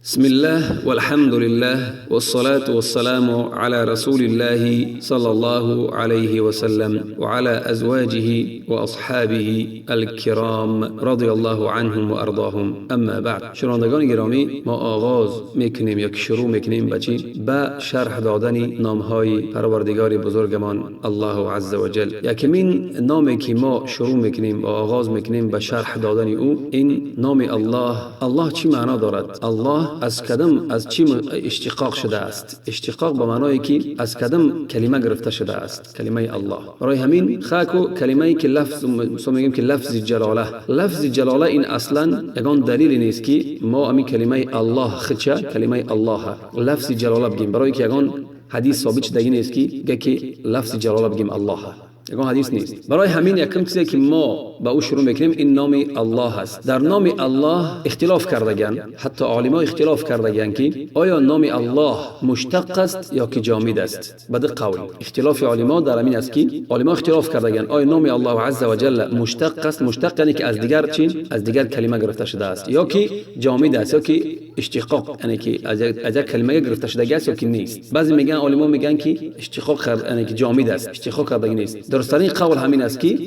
بسم الله والحمد لله والصلاة والسلام على رسول الله صلى الله عليه وسلم وعلى أزواجه وأصحابه الكرام رضي الله عنهم وأرضاهم اما بعد. شنوندگان گرامی، ما آغاز میکنیم یا شروع میکنیم به چی؟ به شرح دادن نامهای پروردگار بزرگمان الله عز وجل. یکمین نامی که ما شروع میکنیم و آغاز میکنیم به شرح دادن او، این نام الله. الله چی معنا دارد؟ الله از کدام، از چی اشتقاق شده است؟ اشتقاق به معنای که از کدام کلمه گرفته شده است کلمه الله. برای همین خاکو کلمه که لفظ میگیم که لفظ جلاله، لفظ جلاله این اصلا یگان دلیل نیست که ما امی کلمه الله خچه کلمه الله لفظ جلاله بگیم، برای که یگان حدیث ثابت شده نیست که لفظ جلاله بگیم الله، یگان حدیث نیست. برای همین یکم چیزی که ما با او شروع میکنیم این نام الله است. در نام الله اختلاف کردگان، حتی عالما اختلاف کردگان که آیا نام الله مشتق است یا که جامد است. به دو قول اختلاف عالما در همین است که عالما اختلاف کردگان آیا نام الله عز وجل مشتق است، مشتق یعنی که از دیگر چی، از دیگر کلمه گرفته شده است، یا که جامد است، یا که اشتقاق یعنی که از یک کلمه گرفته شده است یا که نیست. بعضی میگن، عالما میگن که اشتقاق یعنی که جامد است، اشتقاق کرده نیست. درستترین قول همین است که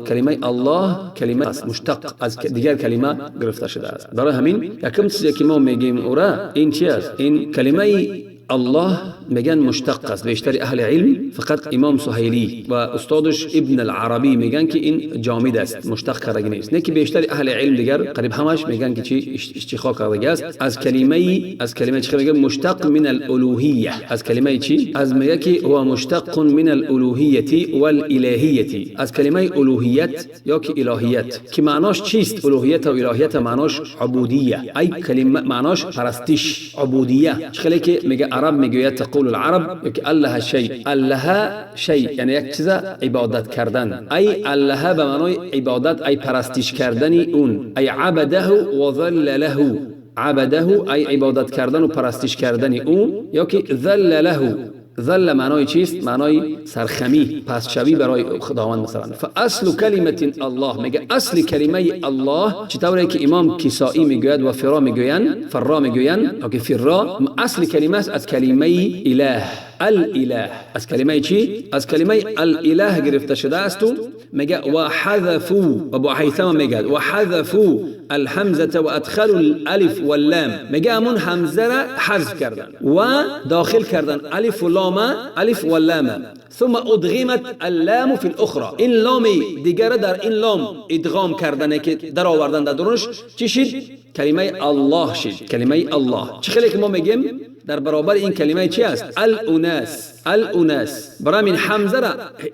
کلمه الله کلمه است مشتق، از دیگر کلمه گرفته شده است. برای همین یکم چیزی که ما میگیم اورا این چی است؟ این کلمه الله میگن مشتق است. بیشتر اهل علم، فقط امام سهیلی و استادش ابن العربی میگن که این جامد است، مشتق کرده نیست. نه که بیشتر اهل علم دیگر قریب همش میگن که چی، اشتقاق کرده است از کلمه، از کلمه چی میگن؟ مشتق من الالوهیه. از کلمه چی؟ از میگه که هو مشتق من الالوهیه والالهیه، از کلمه الوهیت یا که الهیت، که معناش چیست؟ الوهیت و الهیت معناش عبودیه، ای کلمه معناش پرستش، عبودیه. خیلی که میگه عرب میگوید تقول العرب که الله شیء، الله شیء یعنی یک چیز عبادت کردن، ای الله به معنای عبادت، ای پرستش کردن اون، ای عبده و ذل له. عبده ای عبادت کردن و پرستش کردن اون، یا که ذل له. ذل معنای چیست؟ معنای سرخمی، پستشوی برای خداوند مثلا. فاصل کلمه الله، میگه اصل کلمه الله چطوری که امام کسائی میگوید و فرا میگوین، فرا میگوین او که فرا، اصل کلمه است از کلمه اله، الاله. از کلمه چی؟ از کلمه الاله گرفته شده است. میگه و حذفوا، ابو هیثم میگه و حذفوا الهمزه و ادخلوا الالف واللام، میگه همون همزه را حذف کردن و داخل کردن الف و لام، الف و لام. ثم ادغمت اللام في الاخرى، این لام دیگر در این لام ادغام کردن که در آوردن در درونش چی شد؟ کلمه الله شد، کلمه الله. چه خیلی که ما میگیم در برابر این کلمه چی است؟ الاناس، الاناس. برای من همزه را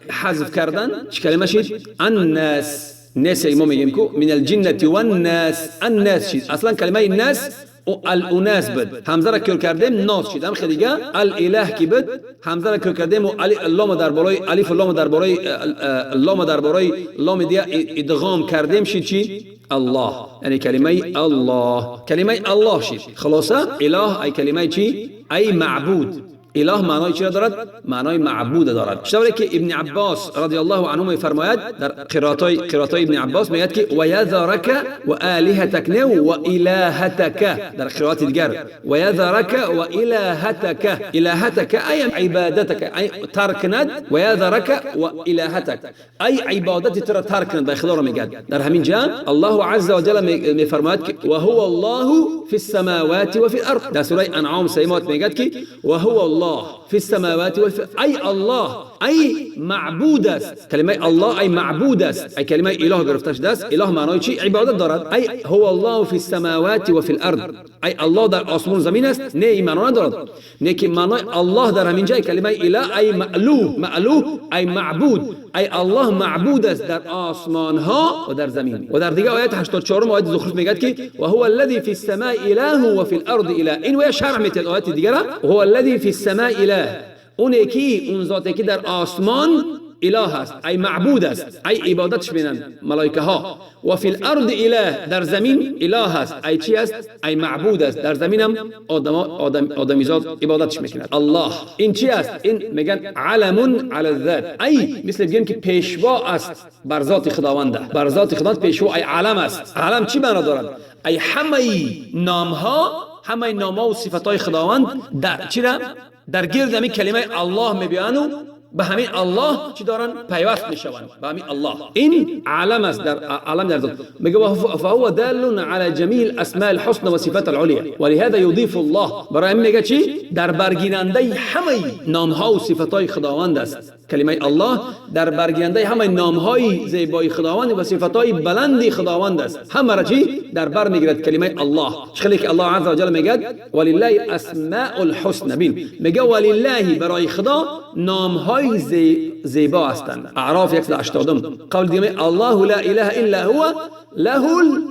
حذف کردن چه کلمه شد؟ الناس. ناس ما میگیم کو من الجنة والناس، الناس شد. اصلا کلمه الناس و الاناس بود، همزه را کور کردیم ناس شد. هم خیلی الاله کی بود، همزه را کور کردیم و لام در بالای الف و لام در بالای لام در بالای لام دیگه ادغام کردیم شد چی؟ الله. یعنی کلمه الله، کلمه الله شد. خلاصه اله ای کلمه چی؟ ای معبود. اله معنای چی دارد؟ معنای معبود دارد. چطوری که ابن عباس رضی الله عنه میفرماید در قرائت ابن عباس میگه که و یذرک و آلهتک، نه و الهتک، در قرائت دیگر و یذرک و الهتک، الهتک ای عبادتک، ای ترک کند، و یذرک و الهتک ای عبادت تر ترک کند به خدا رو میگه. در همین جا الله عز وجل میفرماید که و هو الله فی السماوات و فی الارض. در سوره انعام سیمات میگه که و هو الله فی السماوات و ای الله ای معبود است. کلمه الله ای معبود است، ای کلمه اله گرفته شده است. اله معنای چی؟ عبادت دارد. ای هو الله فی السماوات و فی الارض، ای الله در آسمان زمین است. نه این معنا ندارد، نه که معنای الله در همین جای کلمه اله ای مألوه، مألوه ای معبود، ای الله معبود است در آسمان ها و در زمین. و در دیگه آیت 84 آیت زخرف میگه که و هو الذی فی السماء اله و فی الارض اله. این و شرح میته آیت دیگه، و هو الذی فی السماء اله، اون یکی اون ذاتی که در آسمان اله است، ای معبود است، ای عبادتش بینن ملائکه ها. و فی الارض اله، در زمین اله است، ای چی است؟ ای معبود است. در زمینم آدمیزاد عبادتش میکند. الله این چی است؟ این میگن علم علی الذات، ای مثل بگیم که پیشوا است بر ذات خداونده، بر ذات خداوند پیشوا، ای علم است. علم چی معنا دارد؟ ای همه نام ها همه نام‌ها و صفت‌های خداوند در چرا در گرد همین کلمه الله میبیانو به همین الله چی دارن؟ پیوست میشوند به همین الله. این علم است، در علم در ذات. میگه فهو دال على جمیع الاسماء الحسنى وصفات العليا ولهذا يضيف الله. برای میگه چی؟ در برگیرنده همه نام‌ها و صفات‌های خداوند است. کلمه الله در برگیرنده همه نام‌های زیبای خداوند و صفات‌های بلندی خداوند است. همه را چی؟ در بر میگیرد کلمه الله. خیلی که الله عز وجل میگه ولله الاسماء الحسنى. ببین میگه ولله، برای خدا نام‌های زیبا هستند. اعراف 180 قول دیگه الله لا اله الا هو له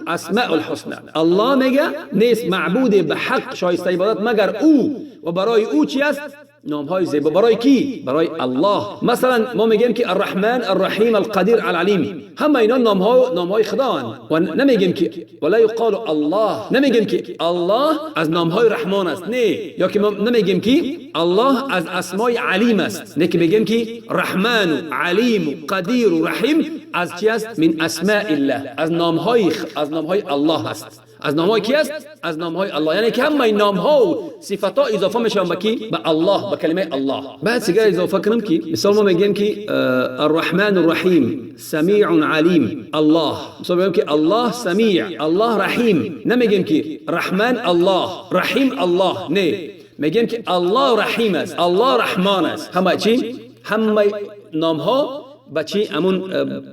الاسماء الحسنى. الله میگه نیست معبود به حق شایسته عبادت مگر او، و برای او چی است؟ نام‌های زیبا. برای کی؟ برای الله. مثلا ما میگیم که الرحمن الرحیم القدیر العلیم، همه اینا نام‌های خدا هستند و نمیگیم که ولا یقال الله، نمیگیم که الله از نام‌های رحمان است، نه، یا که ما نمیگیم که الله از اسمای علیم است، نه، که میگیم که رحمان و علیم و قدیر و رحیم از چی است؟ من اسماء الله، از نام‌های الله است. از نام‌های کی است؟ از نام‌های الله. یعنی که همه نام‌ها و صفات‌ها اضافه میشن به کی؟ به الله، به کلمه الله. بعد سیگار اضافه کنم که مثال ما میگیم که الرحمن الرحیم سمیع علیم الله، مثال میگیم که الله سمیع الله رحیم، نمیگیم که رحمان الله رحیم الله، نه، میگیم که الله رحیم است، الله رحمان است. همه چی؟ همه نام‌ها به چی؟ همون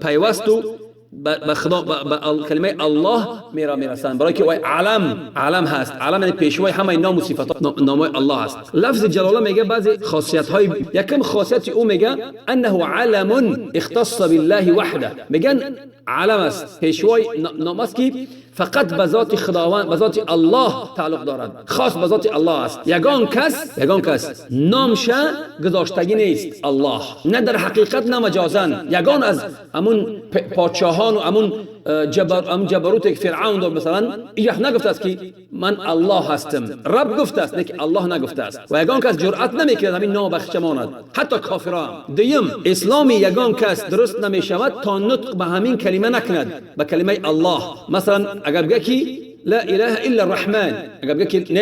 پیوست و به خدا، به کلمه الله میرسن. برای که وای علم هست، علم یعنی پیشوای همه نام و صفات نام‌های الله هست. لفظ جلاله میگه بعضی خاصیت های، یکم خاصیت او میگه انه علم اختص بالله وحده. میگن علم است، پیشوای نام است که فقط به ذات خداوند، به ذات الله تعلق دارد، خاص به ذات الله است. یگان کس نامش گذاشتگی نیست الله، نه در حقیقت نه مجازا. یگان از همون پادشاهان و همون جبروت که فرعون دار مثلا، ایجح نگفته است که من الله هستم. رب گفته است، نه که الله نگفته است. و یگان کس جرأت نمیکرد همین نام بخش ماند، حتی کافران. دیم اسلامی یگان کس درست نمیشود تا نطق به همین کلمه نکند، به کلمه الله. مثلا اگر بگه که لا اله الا الرحمن، اگر بگه که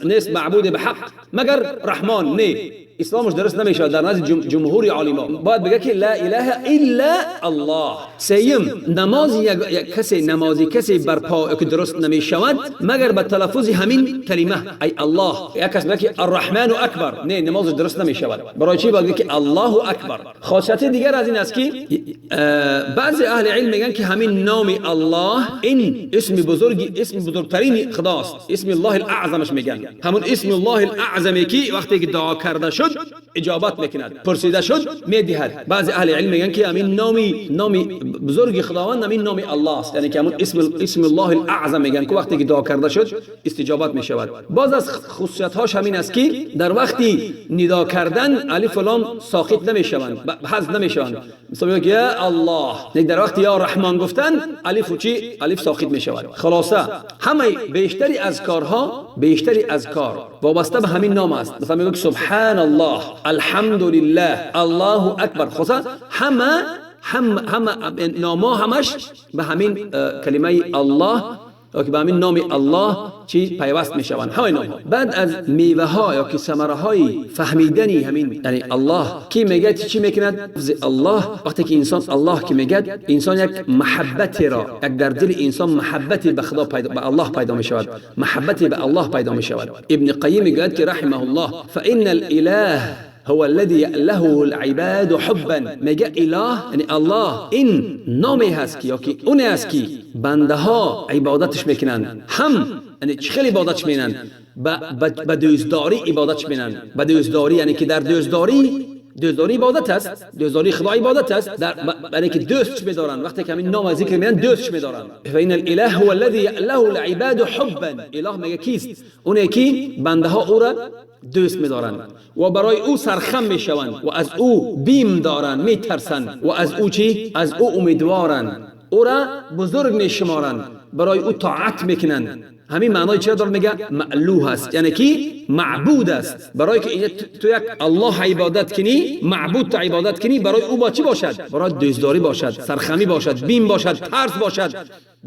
نیست معبود به حق مگر رحمان، نه، اسلامش درست نمیشه در نزد جمهور عالما. باید بگه که لا اله الا الله. سیم نماز یک کسی، نمازی کسی برپا که درست نمیشود مگر به تلفظ همین کلمه ای الله. یک کس بگه که الرحمن اکبر، نه، نماز درست نمیشود. برای چی باید بگه که الله اکبر؟ خاصیت دیگر از این است که بعضی اهل علم میگن که همین نام الله این اسم بزرگ، اسم بزرگترین خداست، اسم الله الاعظمش میگن. همون اسم الله الاعظمی که وقتی که دعا کرده شد اجابت میکند، پرسیده شد میدهد. بعضی اهل علم میگن که همین نامی بزرگ خداوند همین نام الله است، یعنی که همون اسم الله الاعظم میگن که وقتی که دعا کرده شد استجابت میشود. باز از خصوصیت هاش همین است که در وقتی ندا کردن الف و لام ساقط نمیشوند، حذف نمیشوند. مثلا میگه یا الله، در وقتی یا رحمان گفتن الف و چی؟ الف ساقط میشود. خلاصه همه بیشتری از کارها، بیشتری از کار وابسته به همین نام است. مثلا میگه سبحان الله، الحمد لله، الله اکبر. خلاصه همه هم همه نام‌ها همش به همین کلمه الله یا که به همین نام الله چی پیوست میشوند، همه نام‌ها. بعد از میوه ها یا که ثمره های فهمیدنی همین، یعنی الله کی میگه چی میکند؟ الله وقتی که انسان الله که میگه، انسان یک محبت را، یک در دل انسان محبتی به خدا پیدا، به الله پیدا میشود، محبتی به الله پیدا میشود. ابن قیم میگه که رحمه الله فان الاله هو الذي يأله العباد حبا. میگه اله یعنی الله این نامی هست که یا که اون هست که بنده ها عبادتش میکنند، هم یعنی خیلی عبادتش میکنند، به دوستداری عبادتش میکنند. به دوستداری یعنی که در دوستداری، دوستداری عبادت است، دوستداری خدا عبادت است، در یعنی که دوستش می‌دارند. وقتی که همین نام ذکر می‌کنن دوستش می‌دارند. فإن الاله هو الذي يأله العباد حبا. اله میگه کیست؟ اونه که بنده ها او را دوست می‌دارند و برای او سرخم می‌شوند و از او بیم دارند، می‌ترسند و از او چی؟ از او امیدوارند، او را بزرگ می‌شمارند. برای او طاعت میکنند. همین معنای چرا داره میگه مألوه است، یعنی کی معبود است. برای که تو یک الله عبادت کنی، معبود تو عبادت کنی، برای او با چی باشد؟ برای دوستداری باشد، سرخمی باشد، بیم باشد، ترس باشد،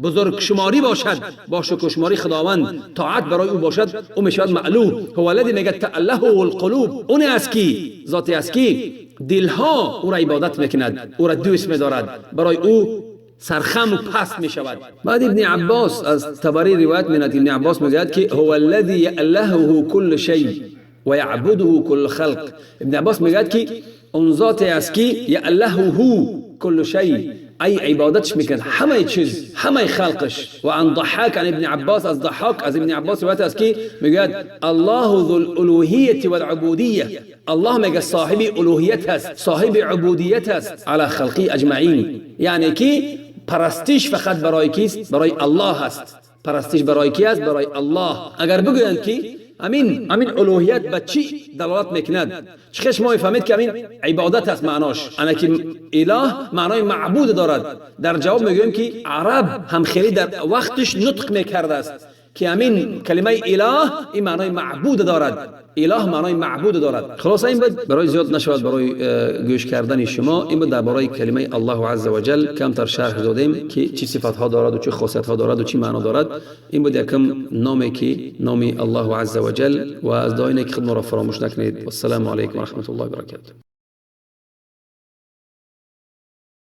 بزرگ شماری باشد، با شکر شماری خداوند طاعت برای او باشد، او میشود مألوه. هو الذی میگه تألهه القلوب، اون است کی ذاتی است کی دلها او را عبادت میکند، او را دوست میدارد، برای او سرخم و پست می شود. بعد ابن عباس از طبری روایت می کند، ابن عباس میگوید که هو الذی یألهه کل شیء و یعبده کل خلق. ابن عباس میگوید که اون ذات است که یألهه کل شیء، ای عبادتش میکند همه چیز، همه خلقش. و عن ضحاک عن ابن عباس، از ضحاک از ابن عباس روایت است که میگوید الله ذو الالوهیه والعبودیه. الله میگه صاحب الوهیت است، صاحب عبودیت است، علی خلقی اجمعین. یعنی که پرستش فقط برای کیست؟ برای الله است. پرستش برای کی است؟ برای الله. اگر بگویند که امین الوهیت به چی دلالت میکند، چه شما میفهمید که امین عبادت است معناش، انا که اله معنای معبود دارد. در جواب میگوییم که عرب هم خیلی در وقتش نطق میکرده است که امین کلمه اله این معنای معبود دارد، اله معنای معبود دارد. خلاص این بود برای زیاد نشود برای گوش کردن شما. این بود درباره کلمه الله عز وجل کمتر شرح دادیم که چه صفات ها دارد و چه خاصیت ها دارد و چه معنا دارد. این بود یکم نامی که نام الله عز وجل. و از دعای نیک خود ما را فراموش نکنید. والسلام علیکم و رحمت الله و برکاته.